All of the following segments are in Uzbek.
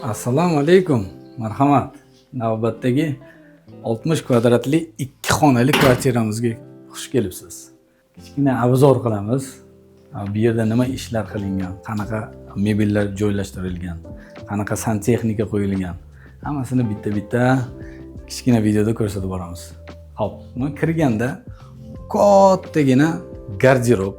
Assalomu alaykum. Marhamat. Navbatdagi 60 kvadratli ikki xonali kvartiramizga xush kelibsiz. Kichkina обзор qilamiz. Bu yerda nima ishlar qilingan, qanaqa mebellar joylashtirilgan, qanaqa santexnika qo'yilgan. Hammasini bitta-bitta kichkina videoda ko'rsatib boramiz. Xo'p, buni kirganda kattagina garderob,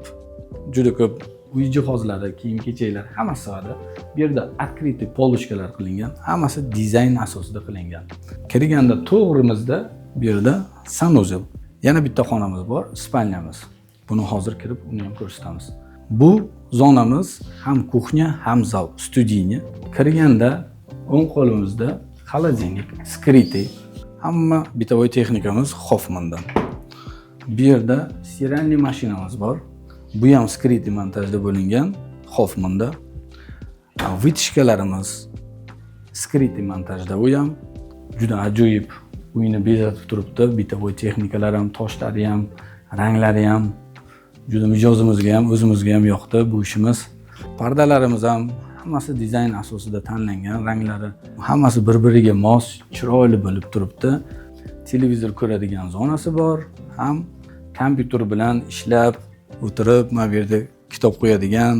juda ko'p uy jihozlari, kiyim-kechaklar hammasi sig'adi. Bu yerda открытый полочка lar qilingan, hammasi dizayn asosida qilingan. Kirganda to'g'rimizda bu yerda санузел. Yana bitta xonamiz bor, спальня miz. Buni hozir kirib uni ham ko'rsatamiz. Bu zonamiz ham кухня, ham zal, студийный. Kirganda o'ng qo'limizda холодильник, скрытый. Hamma бытовой texnikamiz Hoffmandan. Bu yerda стиральный mashinamiz bor. Bu ham скрытый montajda bo'lingan Hoffmanda. Вытяжка larimiz скрытый montajda, u ham juda ajoyib uyni bezatib turibdi. Бытовой texnikalar ham, toshlari ham, ranglari ham juda mijozimizga ham, o'zimizga ham yoqdi bu ishimiz. Pardalarimiz ham hammasi dizayn asosida tanlangan, ranglari hammasi bir-biriga mos, chiroyli bo'lib turibdi. Televizor ko'radigan zonasi bor, ham kompyuter bilan ishlab o'tirib, mana bu yerda kitob qo'yadigan,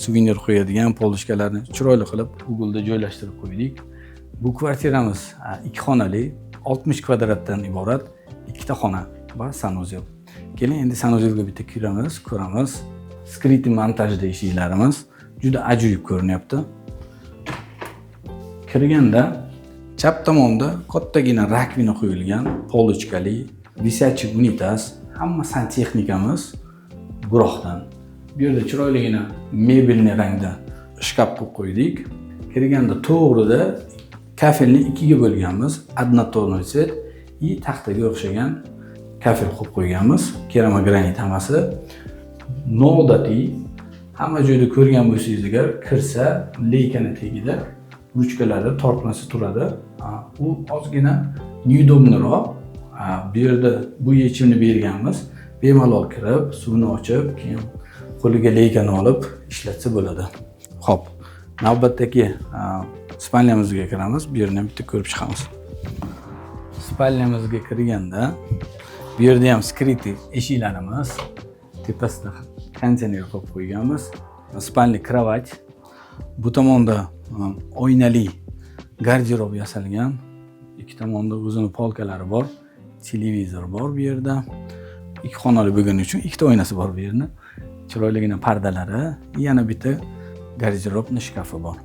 suvenir qo'yadigan полочка larni chiroyli qilib угол da joylashtirib qo'ydik. Bu kvartiramiz ikki xonali, 60 kvadratdan iborat ikkita xona va санузел. Keling, endi санузел ga bitta kiramiz, ko'ramiz. Скрытый montajda eshiklarimiz juda ajoyib ko'rinyapti. Kirganda chap tomonda kattagina раковина qo'yilgan, полочка li, висячий unitaz, hamma santexnikamiz Grohdan. Bu yerda chiroyligina мебельный rangda shkaf qilib qo'ydik. Kirganda to'g'rida kafelni ikkiga bo'lganmiz. Однотонный цвет и taxtaga o'xshagan kafel qo'yib qo'yganmiz. Keramogranit hammasi. Noodatiy, hamma joyda ko'rgan bo'lsangiz agar, kirsa, лейка ni tagida ruchkalari tortmasi turadi. U ozgina неудобный roq. Bu yerda bu yechimni berganmiz. Bemalol kirib, suvni ochib, keyin qo'liga лейка ni olib ishlatsa bo'ladi. Xo'p, navbatdagi спальня mizga kiramiz. Bu yerni ham bitta ko'rib chiqamiz. Спальня mizga kirganda bu yerda ham скрытый eshiklarimiz, tepasida konditsioner qo'yib qo'yganmiz. Спальный кровать. Bu tomonda oynali garderob yasalgan. Ikki tomonda o'zini полка lari bor. Televizor bor bu yerda. Ikki xonali bo'lgani uchun ikkita oynasi bor bu yerni. Chiroyligina pardalari, yana bitta гардеробный shkafi bor.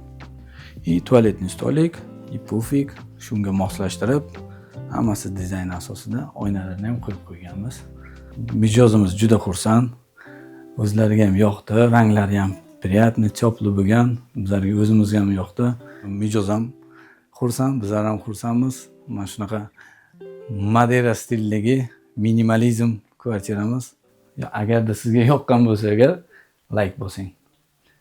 И туалетный столик, и пуфик shunga moslashtirib, hammasi dizayn asosida oynalarni ham qo'yib qo'yganmiz. Mijozimiz juda xursand. O'zlariga ham yoqdi, ranglari ham приятный, теплый bo'lgan. Bizlarga, o'zimizga ham yoqdi. Mijoz ham xursand, bizlar ham xursandmiz. Mana shunaqa Madera stilidagi minimalizm kvartiramiz. Agarda sizga yoqqan bo'lsa agar, layk bosing.